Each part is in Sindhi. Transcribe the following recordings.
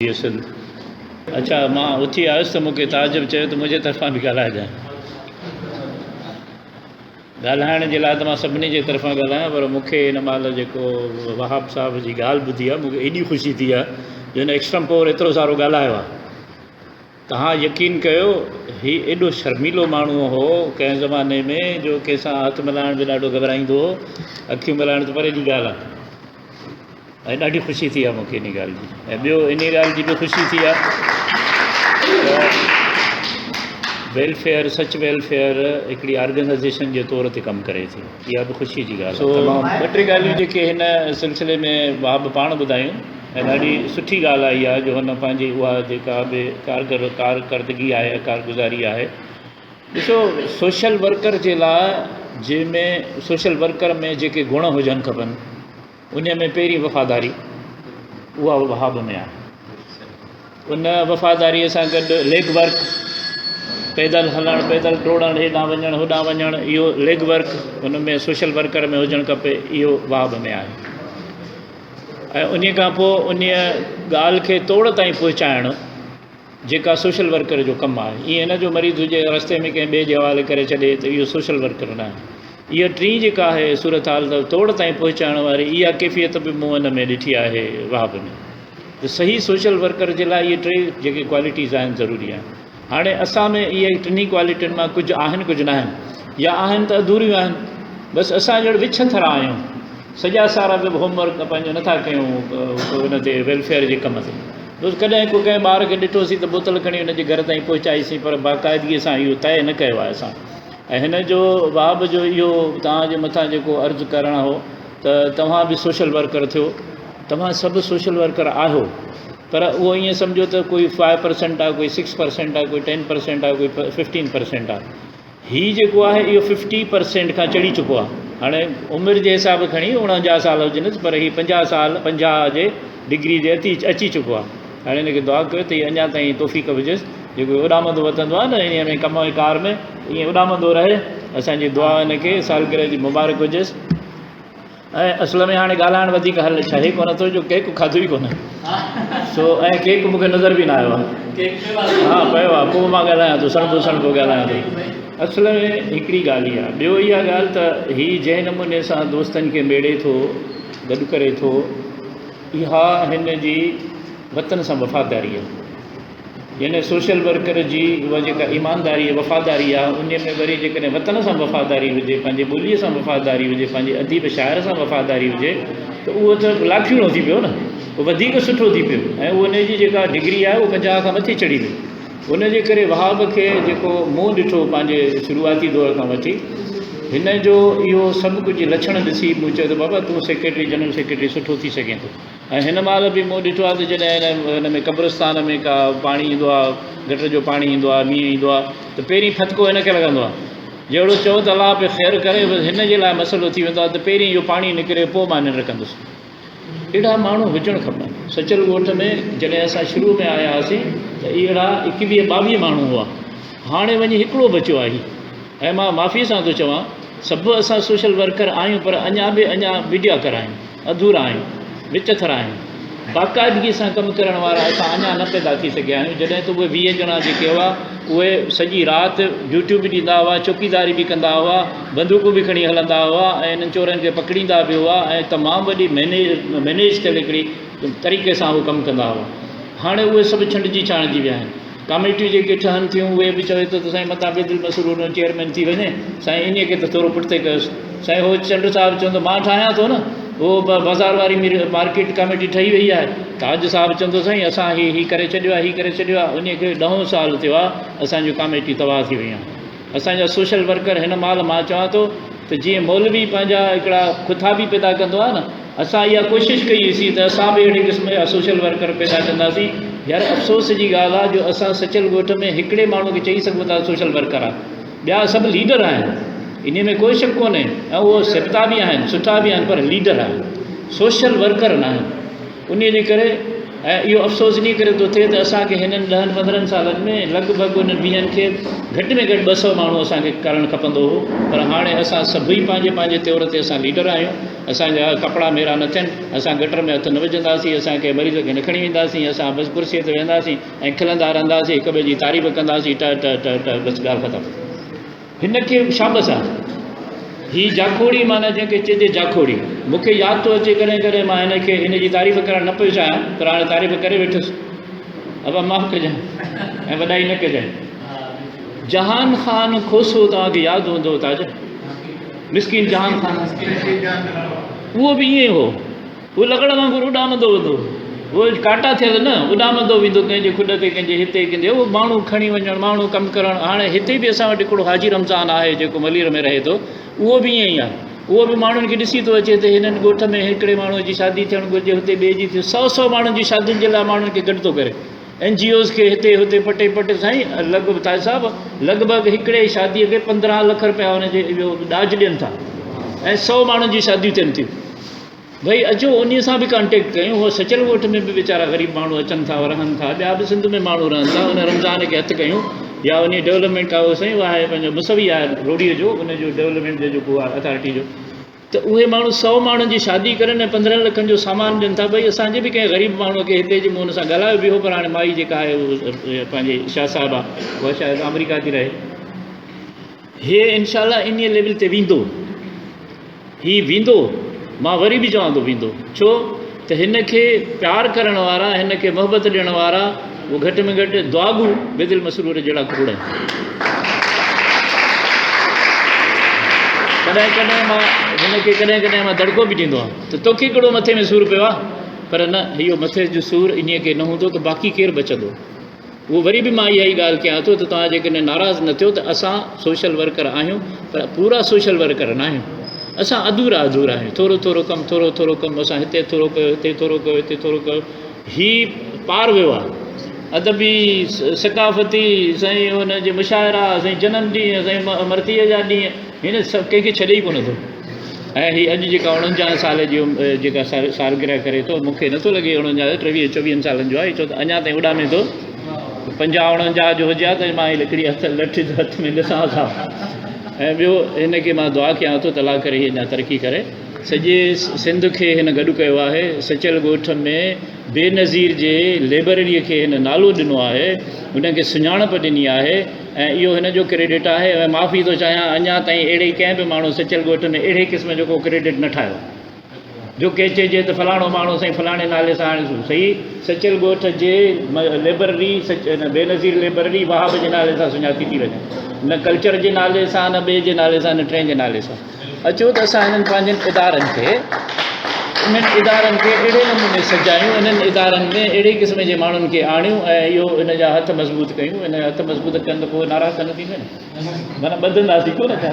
جي سنڌ. اڇا مان اٿي آيس ته مون کي تعجب چيو ته منهنجي طرفان به ڳالهائجانء. ڳالهائڻ جي لاء ته مان سڀني جي طرفان ڳالهايان پر مون کي هن مهل جيڪو وهاب صاحب جي ڳالهه ٻڌي آهي مون کي ايڏي خوشي ٿي آهي جو هن ايڪسٽمپور ايترو سارو ڳالهايو آهي. توهان يقين ڪيو هي ايڏو شرميلو ماڻهو هو ڪنهن زماني ۾ جو ڪنهن سان هٿ ملائڻ به ڏاڍو گهٻرائيندو هو اکيون ملائڻ ته پري جي ڳالهه آهي ۽ ڏاڍي خوشي ٿي آهي مون کي انهي ڳالهه جي ۽ ٻيو انهي ڳالهه جي به خوشي ٿي آهي ته ويلفيئر سچ ويلفيئر هڪڙي آرگنائيزيشن جي طور تي ڪم ڪري ٿي اها به خوشي جي ڳالهه آهي تمام ٻه ٽي ڳالهيون جيڪي هن سلسلي ۾ وهاب پاڻ ٻڌايون ۽ ڏاڍي سٺي ڳالهه آهي اها جو هن پنهنجي اها جيڪا به ڪارگر ڪارڪردگي آهي ڪارگذاري آهي ڏسو سوشل ورڪر جي لاء جنهن ۾ سوشل ورڪر ۾ جيڪي گڻ هجن کپن ان ۾ پهرين وفاداري اها وهاب ۾ آهي ان وفاداريء سان گڏ ليگ ورڪ پيدل هلڻ پيدل ڊوڙڻ هيڏانهن وڃڻ هوڏانهن وڃڻ اهو ليگ ورڪ ان ۾ سوشل ورڪر ۾ هجڻ کپي اهو وهاب ۾ آهي ۽ انهيء کان پوء انهيء ڳالهه کي توڙ تائين پهچائڻ جيڪا سوشل ورڪر جو ڪم آهي. ائين نه جو مريض هجي ۽ رستي ۾ ڪنهن ٻئي جي حوالي ڪري ڇڏي ته اهو سوشل ورڪر نه آهي. اها ٽين جيڪا آهي صورتحال ته توڙ تائين پهچائڻ واري اها ڪيفيت به مون ان ۾ ڏٺي آهي وهاب ۾ ته صحيح سوشل ورڪر جي لاء اهي ٽي جيڪي ڪوالٽيز آهن ضروري آهن. هاڻي اسان ۾ اهي ٽنهي ڪوالٽين مان ڪجهه آهن ڪجهه ناهن يا آهن ته اڌوريون آهن. بس اسان ڄڻ وڇ ٿرا آهيون. سڄا سارا به هوم ورڪ پنهنجو نٿا ڪيون ان تي ويلفيئر جي ڪم تي. بس ڪڏهن ڪو ڪنهن ٻار کي ڏٺوسين ته بوتل کڻي ان جي گهر تائين پهچائيسين پر باقاعدگي سان اهو طئي نه ڪيو آهي اسان ۽ هن جو وهاب جو اهو توهان جي مٿان جيڪو عرض ڪرڻ هو ته توهان به سوشل ورڪر ٿيو توهان سڀ سوشل ورڪر آهيو پر اهو ائين سمجهو ته ڪوئي فائيو پرسنٽ آهي ڪوئي سڪس پرسنٽ آهي ڪوئي ٽين پرسنٽ آهي ڪوئي ففٽين پرسنٽ آهي هي جيڪو آهي اهو ففٽي پرسنٽ کان چڙهي چڪو آهي هاڻي عمر جي حساب کڻي 49 سال هجنس پر هي 50 سال 50 جي ڊگري جي اچي اچي چڪو آهي هاڻي هن کي دعا ڪيو ته هي اڃا تائين توفيق هجيس جيڪو اڏامندو وتندو آهي نه انهيء ۾ ڪم ۽ ڪار ۾ ائين اڏامندو رهي اسانجي دعا هن کي سالگرهه جي مبارڪ هجيس ۽ اصل ۾ هاڻي ڳالهائڻ وڌيڪ حل ٺهي ڪونه ٿو جو ڪيڪ کاڌو ئي ڪونه سو ۽ ڪيڪ مونکي نظر به نه آيو آهي ها پيو آهي پوء مان ڳالهايان ٿو سڻبو سڻبو ڳالهايان ٿو اصل ۾ هڪڙي ڳالهه اها ٻيو اها ڳالهه ته هي جنهن نموني سان دوستن کي ميڙي ٿو گڏ ڪري ٿو اها هن جي وطن سان وفاداري آهي يعني سوشل ورڪر جي اها جيڪا ايمانداري ۽ وفاداري آهي انهي ۾ وري جيڪڏهن وطن سان وفاداري هجي پنهنجي ٻوليء سان وفاداري هجي پنهنجي اديب شاعر سان وفاداري هجي ته اهو ته لاکيڻو ٿي پيو نه اهو وڌيڪ سٺو ٿي پيو ۽ اهو ان جي جيڪا ڊگري آهي اهو 50 کان مٿي چڙهي وئي ان جي ڪري وهاب کي جيڪو مون ڏٺو پنهنجي شروعاتي دور کان وٺي هن جو اهو سڀ ڪجهه لڇڻ ڏسي مون چيو ته بابا تون سيڪريٽري جنرل سيڪريٽري سٺو ٿي سگهين ٿو ۽ هن مهل به مون ڏٺو آهي ته جڏهن هن ۾ قبرستان ۾ ڪا پاڻي ايندو آهي، گٽر جو پاڻي ايندو آهي، مينهن ايندو آهي ته پهرين ڦٿڪو هن کي لڳندو آهي. جهڙو چئو ته الله پيو خير ڪري بس هن جي لاء مسئلو ٿي ويندو آهي ته پهرين اهو پاڻي نڪري پوء مان ننڊ ڪندس. اهڙا ماڻهو هجڻ کپن. سچل ڳوٺ ۾ جڏهن اسان شروع ۾ آيا هئاسين ته اهڙا ايڪويهه ٻاويهه ماڻهو هئا. هاڻي وڃي هڪڙو بچيو آهي. ۽ مان معافي سان ٿو چوان سڀ اسان سوشل ورڪر آهيون پر اڃا به اڃا ميڊياڪر آهيون. اڌورا آهيون، وچٿرا آهيون. باقاعدگي سان ڪم ڪرڻ وارا اسان اڃا نه پيدا ٿي سگهيا آهيون. جڏهن ته اهي 20 ڄڻا جيڪي هئا، اهي سڄي رات ڊيوٽيون به ڏيندا هئا، چوڪيداري به ڪندا هئا، بندوقون به کڻي هلندا هئا ۽ انهن چورن کي پڪڙيندا به هئا ۽ تمام وڏي مئنيج ٿيل هڪڙي طريقي سان هو ڪم ڪندا هئا. هاڻي اهي سڀ ڇنڊجي ڇاڻجي ويا آهن. ڪاميٽيون جيڪي ٺهن ٿيون اهي به چوي ٿو ته سائين متان بيدل مسرور نئون چيئرمين ٿي وڃي، سائين انهيء کي ته ٿورو پٺتي ڪيوس. سائين هو چنڊ صاحب چوندو مان ٺاهيان ٿو نه، هو بازار واري مير مارڪيٽ ڪاميٽي ٺهي وئي آهي. تاج صاحب چوندو سائين اسان هي هي ڪري ڇڏيو آهي، هي ڪري ڇڏيو آهي. انهيء کي ڏهون سال ٿيو آهي اسان جون ڪاميٽيون تباهه ٿي ويون آهن. اسان جا سوشل ورڪر هن مهل مان چوان ٿو ته جيئن مولوي پنهنجا هڪڙا خطابي پيدا ڪندو آهي نه اسان اها ڪوشش ڪئي هئي ته اسان به اهڙي قسم جا سوشل ورڪر پيدا ڪنداسين يار افسوس جي ڳالهه آهي جو اسان سچل ڳوٺ ۾ هڪڙي ماڻهو کي چئي سگهون ٿا سوشل ورڪر آهي ٻيا سڀ ليڊر آهن انهي ۾ ڪوئي شڪ ڪونهي ۽ اهو سبتا به آهن سٺا به آهن پر ليڊر آهن سوشل ورڪر نه آهن انهيء جي ڪري ۽ اهو افسوس انهيء ڪري ٿو ٿئي ته اسان کي هنن ڏهن پندرهن سالن ۾ لڳ ڀڳ انهن ويهن کي گهٽ ۾ گهٽ 200 ماڻهو اسان کي ڪرڻ کپندو هو پر هاڻي اسان سڀئي پنهنجي پنهنجي طور تي اسان ليڊر آهيون اسان جا ڪپڙا ميرا نه ٿين، اسان گٽر ۾ هٿ نه وجهنداسين، اسان ڪنهن مريض کي نه کڻي وينداسين، اسان بس ڪرسيء تي ويهنداسين ۽ کلندا رهنداسين، هڪ ٻئي جي تعريف ڪنداسين، ٽه ٽه ٽه ٽه بس ڳالهه ختم. هن کي شابس آ. هي جاکوڙي معنيٰ جنهن کي چئجي جاکوڙي. مون کي ياد ٿو اچي ڪڏهن ڪڏهن مان هن کي هن جي تعريف ڪرڻ نه پيو چاهيان پر هاڻي تعريف ڪري ويٺس. ابا معاف ڪجانء ۽ وڏائي نه ڪجانء. جهان خان کوسو توهان کي ياد هوندو تاج. مسڪين جهان خان. اهو به ائين ئي هو. هو لغڙ وانگر اڏامندو ويندو هو. هو ڪاٽا ٿيل نه، اڏامندو ويندو ڪنهن جي کڏ تي، ڪنهن جي هتي، ڪنهن جي اهو ماڻهو کڻي وڃڻ، ماڻهو ڪم ڪرڻ. هاڻي هتي به اسان وٽ هڪڙو حاجي رمضان آهي جيڪو ملير ۾ رهي ٿو، اهو به ائين ئي آهي. اهو به ماڻهن کي ڏسي ٿو اچي ته هنن ڳوٺ ۾ هڪڙي ماڻهوء جي شادي ٿيڻ گهرجي، هتي ٻئي جي ٿي، سئو سئو ماڻهن جي شادين جي لاء ماڻهن کي گڏ ٿو ڪري. اين جي اوز کي هتي هتي پٽي پٽي سائين لڳ ڀڳ تاج صاحب لڳ ڀڳ هڪڙي شاديء کي 15 لک رپيا ان جي اهو ڏاج ڏين ٿا ۽ سئو ماڻهن جون شاديون ٿين ٿيون. ڀئي اچو انهي سان به ڪانٽيڪٽ ڪيون هو سچل ڳوٺ ۾ به ويچارا غريب ماڻهو اچن ٿا رهن ٿا ٻيا به سنڌ ۾ ماڻهو رهن ٿا ان رمضان کي هٿ ڪيون يا انهي ڊولپمينٽ کا سائين اهو آهي پنهنجو مسوي آهي روڙي جو ان جو ڊولپمينٽ جو جيڪو آهي اٿارٽي جو ته اهي ماڻهو سئو ماڻهن جي شادي ڪرن ۽ 15 لکن جو سامان ڏين ٿا ڀئي اسان جي به ڪنهن غريب ماڻهو کي هتي جي مون ان سان ڳالهايو به هو پر هاڻي مائي جيڪا آهي پنهنجي شاهه صاحب آهي اها شايد آمريڪا ٿي رهي هي انشاء الله انهي ليول تي ويندو. هي ويندو، مان وري به چوان ٿو ويندو، ڇو ته هن کي پيار ڪرڻ وارا، هن کي محبت ڏيڻ وارا اهي گهٽ ۾ گهٽ دعاگو بيدل مسرور جهڙا کوڙ آهن. ڪڏهن ڪڏهن مان هن کي ڪڏهن ڪڏهن مان دڙڪو به ڏيندو آهيان ته توکي ڪهڙو مٿي ۾ سور پيو آهي، پر نه اهو مٿي جو سور انهيء کي نه هوندو ته باقي ڪير بچندو. اهو وري به مان اها ئي ڳالهه ڪيان ٿو ته توهان جيڪڏهن ناراض نه ٿيو ته اسان سوشل ورڪر آهيون پر پورا سوشل ورڪر نه آهيون اسان اڌورا اڌورا آهيون ٿورو ٿورو ڪم ٿورو ٿورو ڪم اسان هتي ٿورو ڪيو هتي ٿورو ڪيو هتي ٿورو ڪيو هي پار ويو آهي ادبي ثقافتي سائين ان جي مشاعرا سائين جنم ڏينهن سائين مرتيء جا ڏينهن هن سڀ ڪنهن کي ڇڏي ئي ڪونه ٿو ۽ هي اڄ جيڪا 49 سال جي جيڪا سالگرهه ڪري ٿو مون کي نٿو لڳي 49 23 24 سالن جو آهي ڇو ته اڃا تائين اڏامي ٿو 50 49 جو هجي ها ته مان هي لڪڙي هٿ لٺ هٿ ۾ ڏسان ها ۽ ٻيو هن کي مان دعا ڪيان ٿو ته الله ڪري هي اڃا ترقي ڪري سڄي سنڌ کي هن گڏ ڪيو آهي سچل ڳوٺ ۾ بينظير جي لئبرريء کي هن نالو ڏنو آهي، هن کي سڃاڻپ ڏني آهي ۽ اهو هن جو ڪريڊٽ آهي ۽ معافي ٿو چاهيان اڃا تائين اهڙي ڪنهن به ماڻهو سچل ڳوٺ ۾ اهڙي قسم جو ڪو ڪريڊٽ نه ٺاهيو جو ڪنهن چئجي ته فلاڻو ماڻهو سائين فلاڻي نالي سان هاڻي صحيح سچل ڳوٺ جي لئبرري بينظير لئبرري وهاب جي نالي سان سڃاتي ٿي وڃي نه ڪلچر جي نالي سان نه ٻئي جي نالي سان نه ٽئين جي نالي سان. اچو ته اسان انهن پنهنجن ادارن کي انهن ادارن کي اهڙي نموني سجايون انهن ادارن ۾ اهڙي قسم جي ماڻهن کي آڻيون ۽ اهو ان جا هٿ مضبوط ڪيون ان جا هٿ مضبوط ڪن ته پوء ناراض ته نه ٿيندي نه معنيٰ ٻڌنداسين ڪو نه ٿا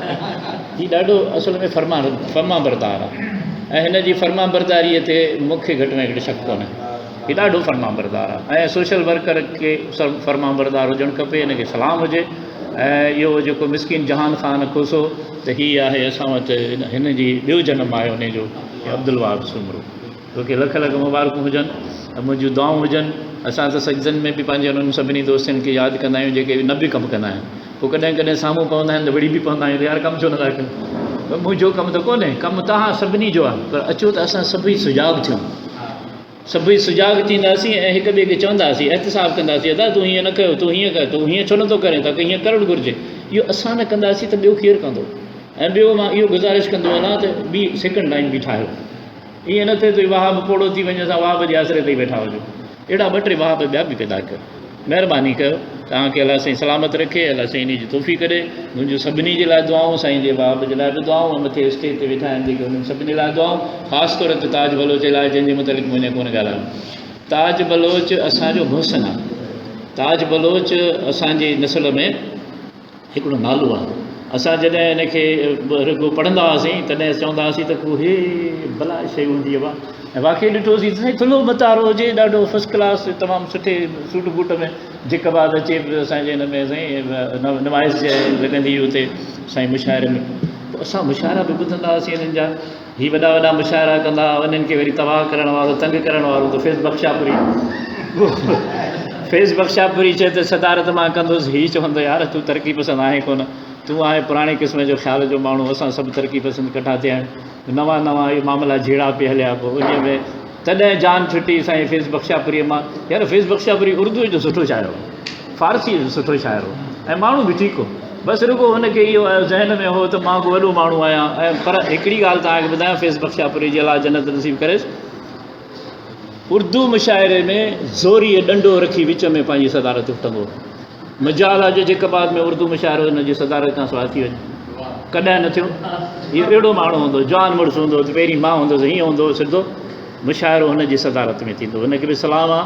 هي ڏاڍو اصل ۾ فرمان فرمانبردار آهي ۽ هن جي فرمانبرداريء تي مون کي گهٽ ۾ گهٽ شڪ ڪونهي هي ڏاڍو فرمانبردار آهي ۽ سوشل ورڪر کي فرمانبردار هجڻ کپي هن کي سلام هجي ۽ اهو جيڪو مسڪين جهان خان کوسو ته هي آهي اسان وٽ هن جي ٻيو جنم آهي انهي جو عبدالوهاب سومرو توکي لک لک مبارڪون هجن ۽ منهنجون دعائون هجن اسان ته سجدن ۾ به پنهنجي انهن سڀني دوستن کي ياد ڪندا آهيون جيڪي نه به ڪم ڪندا آهن پوء ڪڏهن ڪڏهن سامهون پوندا آهن ته وڙهي به پوندا آهيون ته يار ڪم ڇو نٿا ڪيو منهنجو ڪم ته ڪونهي ڪم توهان سڀني جو آهي پر اچو ته اسان سڀئي سجاڳ ٿيون سڀئي سجاڳ ٿينداسين ۽ هڪ ٻئي کي چونداسين، احتساب ڪنداسين، ادا تون هيئن نه ڪيو، تون هيئن ڪيو، تون هيئن ڇو نٿو ڪرين، توکي هيئن ڪرڻ گهرجي. اهو اسان نه ڪنداسين ته ٻيو ڪير ڪندو؟ ۽ ٻيو مان اهو گذارش ڪندو هلان ته ٻي سيڪنڊ لائين به ٺاهيو. ائين نه ٿئي ته وهاب پوڙهو ٿي وڃي اسان وهاب جي آسري تي ئي ويٺا هجون. اهڙا ٻه ٽي وهاب ٻيا به پيدا ڪيو. مهرباني ڪيو. توهان کي الله سائين سلامت رکي، الله سائين انهي جي توفيق ڏي. منهنجون سڀني جي لاء دعائون، سائين جي وهاب جي لاء به دعائون ۽ مٿي اسٽيج تي ويٺا آهن جيڪي انهن سڀني لاء دعائون، خاص طور تي تاج بلوچ جي لاء جنهن جي متعلق مون اڃا ڪونه ڳالهايو. تاج بلوچ اسان جو محسن آهي. تاج بلوچ اسان جي نسل ۾ هڪڙو نالو آهي. اسان جڏهن هن کي رڳو پڙهندا هئاسين تڏهن چوندا هئاسين ته ڪو هي بلا شيء هوندي هئا ۽ واقعي ڏٺوسين ته سائين ٿلهو متارو هجي ڏاڍو فرسٽ ڪلاس تمام سٺي سوٽ بوٽ ۾ جيڪب آباد اچي به اسان جي هن ۾ سائين نمائش لڳندي هئي اتي سائين مشاعري ۾ پوء اسان مشاعرا به ٻڌندا هئاسين هنن جا هي وڏا وڏا مشاعرا ڪندا هئا انهن کي وري تباهه ڪرڻ وارو تنگ ڪرڻ وارو ته فيض بخشاپوري فيض بخشاپوري چئي ته صدارت مان ڪندس هي چوندو يار تون ترقي پسند آهين ڪونه تون آهين پراڻي قسم جو خيال جو ماڻهو اسان سڀ ترقي پسند ڪٺا ٿيا آهيون. نوان نوان اهي معاملا جهيڙا پئي هليا پوء انهيء ۾ تڏهن جان ڇٽي سائين فيض بخشاپوريء مان. يار فيض بخشاپوري اردوء جو سٺو شاعر هو، فارسيء جو سٺو شاعر هو ۽ ماڻهو به ٺيڪ هو. بس رڳو هن کي اهو ذهن ۾ هو ته مان ڪو وڏو ماڻهو آهيان ۽ پر هڪڙي ڳالهه توهان کي ٻڌايان فيض بخشاپوري جي الله جنت نصيب ڪريس اردو مشاعري ۾ زوريء ڏنڊو رکي وچ ۾ پنهنجي صدارت اٽندو هو. مجال آ جو جيڪب آباد ۾ اردو مشاعرو هن جي صدارت کان سواء ٿي وڃي. ڪڏهن نه ٿيو. هي اهڙو ماڻهو هوندو هو، جوان مڙس هوندو هو ته پهرين مان هوندس، هيئن هوندو هو سڌو مشاعرو هن جي صدارت ۾ ٿيندو هو. هن کي به سلام آ.